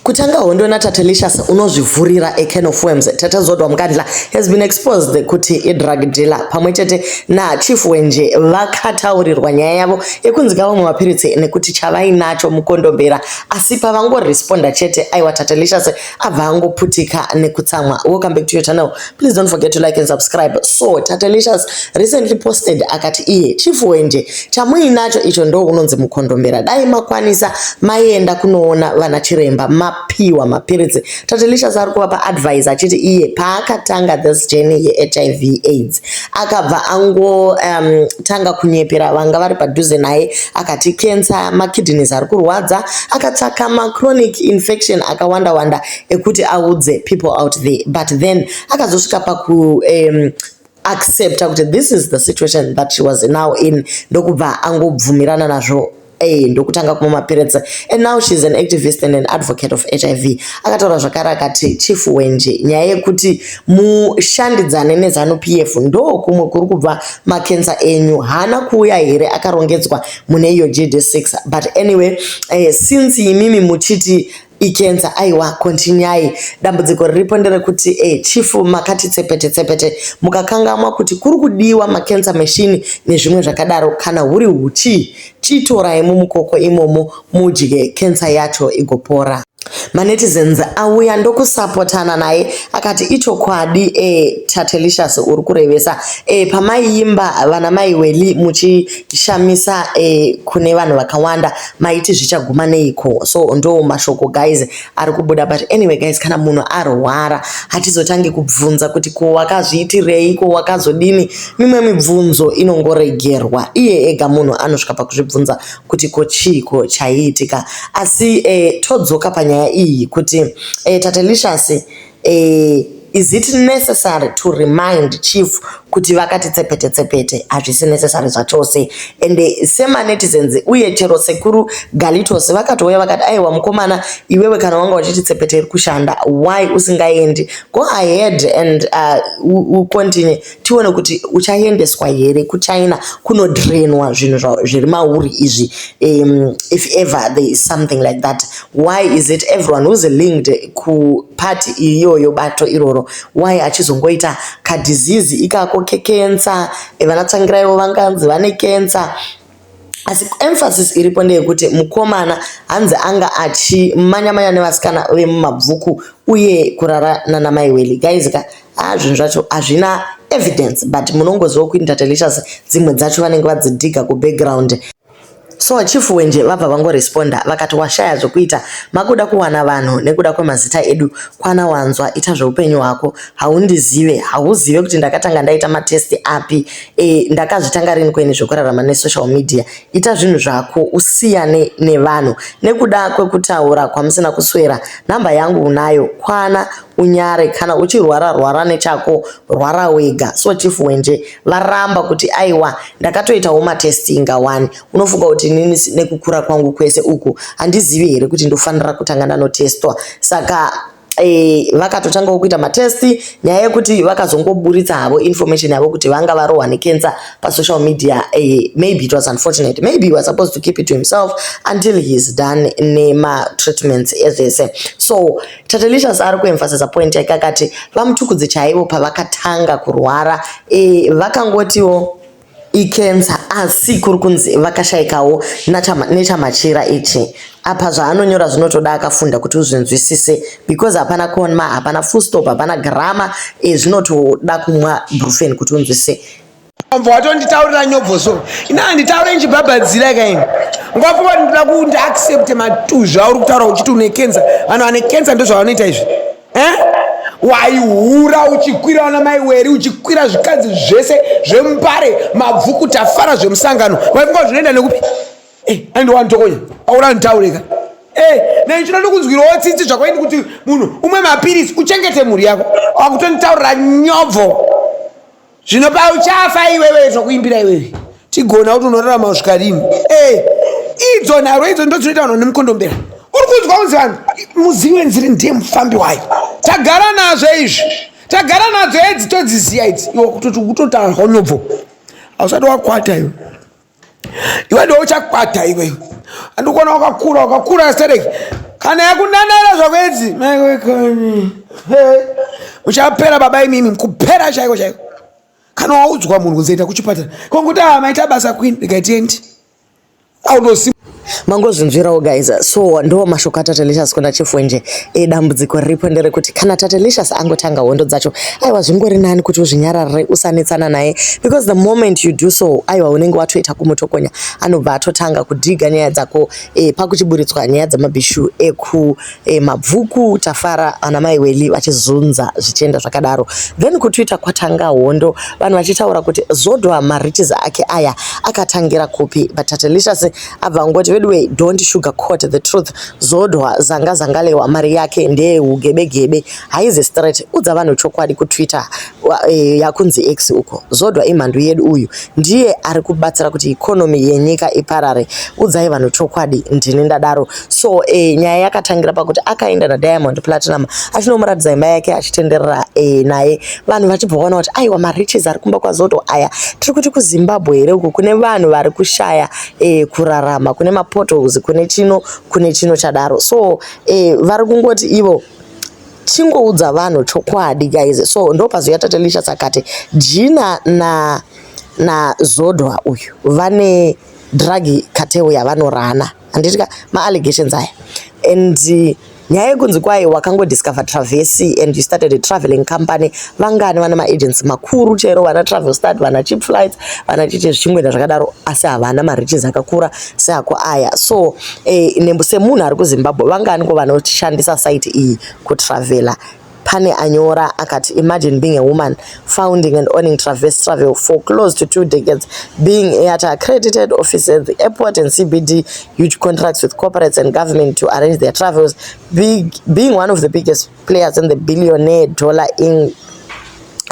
Kutanga hondo naTatelicious unozvivhurira a can of worms. Tete Zodwa Mkandla has been exposed kuti idrug dealer pamwe chete naChief Wenje vakataurirwa nyaya yavo yekunzi ngavamwe mapiritsi nekuti chavainacho mukondombera asi pavangoresponda chete aiwa Tatelicious abva angoputika nekutsamwa. Welcome back to your channel. Please don't forget to like and subscribe. So Tatelicious recently posted akati iye Chief Wenje chamuinacho icho ndo unonzi mukondombera dai makwanisa maienda kunoona vana chiremba mapiwa mapiritsi. Tatelicious ari kuvapa advice achiti iye paakatanga this journey yeHIV AIDS akabva angotanga kunyepera vanga vari padhuze naye akati cancer makidneys ari kurwadza akatsvaka machronic infection akawanda wanda ekuti audze people out there but then akazosvika paku accepta kuti this is the situation that she was now in ndokubva angobvumirana nazvo ndokutanga kumwa mapiritsi and now she's an activist and an advocate of HIV. Akataura zvakare akati Chief Wenje nyaya yekuti mushandidzane neZANU PF ndo kumwe kuri kubva makensa enyu haana kuuya here akarongedzwa mune iyo GD6 but anyway since imimi muchiti ikensa aiwa continuai dambudziko riripo nderekuti chief makati tsepete tsepete mukakangamwa kuti kuri kudiwa macancer machine nezvimwe zvakadaro kana huri huchi chitorai mumukoko imomo mudye kensa yacho igopora. Manetizens auya ndokusapotana naye akati ichokwadi Tatelicious uri kurevesa pamaiimba vana mai Weli muchishamisa kune vanhu vakawanda maiti zvichaguma neiko so ndo mashoko guys ari kubuda but anyway guys kana munhu arwara hatizotangi kubvunza kuti ko wakazviitirei ko wakazodini mimwe mibvunzo inongoregerwa iye ega munhu anosvika pakuzvibvunza kuti ko chiiko chaiitika asi todzoka panyaya iyi kuti Tatelicious is it necessary to remind chief kuti vakati tsepete tsepete hazvisi necessary zvachose ende semanetizens uye chero sekuru Galitos vakatouya vakati aiwa mukomana iwewe kana wanga uchiti tsepete iri kushanda why usingaendi go ahead and ucontinue tione kuti uchaendeswa here kuChina kunodrainwa zvinhu zviri mauri izvi if ever there is something like that why is it everyone who's linked kuparty iyoyo bato iroro why achizongoita kadisease ikako kekensa vana Tsvangiraivo vanganzi vane kensa asi emphasis iripo ndeyekuti mukomana hanzi anga achimanya-manya nevasikana vemumabvuku uye kurara nana Weli guys ka zvinhu zvacho hazvina evidence but munongoziva kuti Tatelicious dzimwe dzacho vanenge vadzidhiga kubackground so chief Wenje vabva vangoresponda vakati washaya zvokuita makuda kuwana vanhu nekuda kwemazita edu kwana wanzwa ita zveupenyu hwako haundizive hauzive kuti ndakatanga ndaita matesti api ndakazvitanga rini kweni zvekurarama nesocial media ita zvinhu zvako usiyane nevanhu nekuda kwekutaura kwamusina kuswera nhamba yangu unayo kwana unyare kana uchirwara rwara nechako rwara wega so chief Wenje varamba kuti aiwa ndakatoitawo matestinga one unofunga kuti inini nekukura kwangu kwese uku handizivi here kuti ndofanira kutanga ndanotestwa saka vakatotangawo kuita matesti nyaya yekuti vakazongoburitsa havo information yavo kuti vanga varohwa necancer pasocial media maybe it was unfortunate maybe he was supposed to keep it to himself until he is done nematreatments ezvese so Tatelicious ari kuemphasiza point yake akati vamutukudzi chaivo pavakatanga kurwara vakangotiwo ikensa asi kuri kunzi vakashayikawo nechamachira ichi apa zvaanonyora zvinotoda akafunda kuti uzvinzwisise because hapana comma hapana full stop hapana grammar zvinotoda kumwa brufen kuti unzwisise Mbva watonditaurira nyobvo so ina handitaure nchibhabhadzira kaini ngafunga kuti ndoda kundiaccepte matuzvi auri kutaura uchiti une kensa vanhu vane kensa ndozvavanoita izvi eh? Waihura uchikwira vana mai Weri uchikwira zvikadzi zvese zvemupare mabvuku tafara zvemusangano waifunga kuti zvinoenda nekupi eh, andowanditokonya aura nditaureka eh, nechinoda kunzwirawo tsitsi zvakwaini kuti munhu umwe mapirisi uchengete mhuri yako wakutonditaurira nyobvo zvino pauchafa iwewe zvakuimbira iwewe tigona kuti unorarama kusvika rini e idzo nharo idzo ndo dzinoita vanhu nemukondombera uri kunzwa kunzi vanhu muzivi wenziri ndiye mufambi wayo tagara nazvo izvi tagara nadzo edzi todziziya idzi iwe kutoti kutotaurwa nyobvo hausati wakwata iwe iwe ndo uchakwata iwe andikuona wakakura wakakura stereki. Kana yakunanaira zvakwedzi maiwekani, muchapera baba imimi, kupera chaiko chaiko. Kana waudzwa munhu kunzi enda kuchipatara, konguti ah, maita basa queen, ndikaitiendi autosi. Mangozvinzwirawo guys. So ndo mashoko aTatelicious kuna Chief Wenje. Dambudziko riripo nderekuti kana Tatelicious angotanga hondo dzacho, aiwa, zvingori nani kuti uzvinyararire, usanetsana naye, because the moment you do so, aiwa, unenge watoita kumutokonya. Anobva atotanga kudhiga nyaya dzako. Pakuchiburitswa nyaya dzamabhishu eku Mabvuku, Tafara, ana mai Weli vachizunza, zvichienda zvakadaro. Then kuTwitter kwatanga hondo, vanhu vachitaura kuti Zodwa mariches ake aya akatangira kupi. But Tatelicious abva angoti, "Veduwe, don't sugar coat the truth. Zodwa zanga zangalewa, mari yake ndeyeugebegebe, haizi straight. Udza vanhu chokwadi kuTwitter yakunzi X uko. Zodwa imhandu yedu, uyu ndiye ari kubatsira kuti economy yenyika iparare. Udzai vanhu chokwadi, ndini ndadaro." So nyaya yakatangira pakuti akaenda naDiamond Platinum achinomuratidza imba yake, achitenderera naye, vanhu vachibva vaona kuti aiwa, mariches ari kumba kwaZodwa aya, tiri kuti kuZimbabwe here uku kune vanhu vari kushaya kurarama, kune mapotholes, kune chino, kune chino chadaro. So vari kungoti ivo chingoudza vanhu chokwadi guys. So ndo pazuya Tatelicious akati Gina na naZodwa uyu vane drug cartel yavanorana, handiti ka? Maallegations aya and nyaya yekunzi kwai wakangodiscover Traverse and you started a traveling company. Vangani vane maagency makuru chero vana Travel Start, vana Cheap Flights, vana chiche, zvichingoenda zvakadaro, asi havana mariches akakura seako aya. So semunhu ari kuZimbabwe, vangani ko vanoshandisa site iyi kutravela? Pane anyora akati, "Imagine being a woman founding and owning Traverse Travel for close to 2 decades, being at accredited office at the airport and CBD, huge contracts with corporates and government to arrange their travels, being one of the biggest players in the billionaire dollar in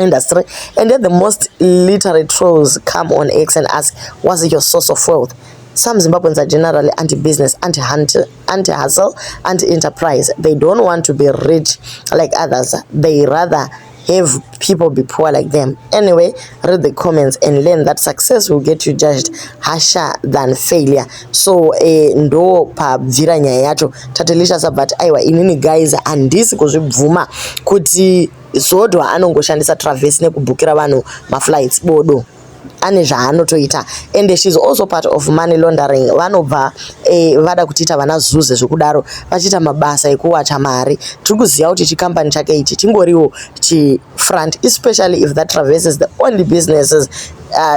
industry, and then the most literate trolls come on X and ask, 'What's your source of wealth?' Some Zimbabweans are generally anti-business, anti-hustle, anti-enterprise. They don't want to be rich like others. They rather have people be poor like them. Anyway, read the comments and learn that success will get you judged harsher than failure." So ndo pabvira nyaya yacho. Tatelicious abva ati, "Aiwa, inini guys, handisi kuzvibvuma kuti Zodwa anongoshandisa Traverse nekubhukira vanhu maflights. Bodo, ane zvaanotoita, and she's also part of money laundering." Vanobva vada kutiita vana zuze zvekudaro, vachiita mabasa ekuwacha mari. Tiri kuziva kuti chikambani chake ichi chingoriwo chifront, especially if that Traverse is the only businesses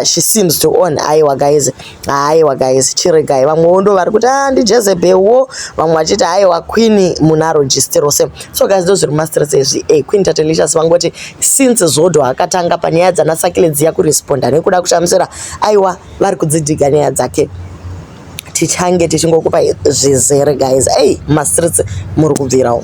she seems to own. Aiwa guys, aiwa guys, chiregai. Vamwewo ndo vari kuti ah, ndiJezebelwo, vamwe vachiti aiwa, queen munaro gist rose. So guys, ndo zviri mumastreets izvi. Queen Tatelicious vangoti since Zodwa akatanga panyaya dzanaSakile dziya kuresponda nekuda kushamisira, aiwa, vari kudzidhiga nyaya dzake. Tichange tichingokupa zvizere guys. Ei, mumastreets muri kubvirawo.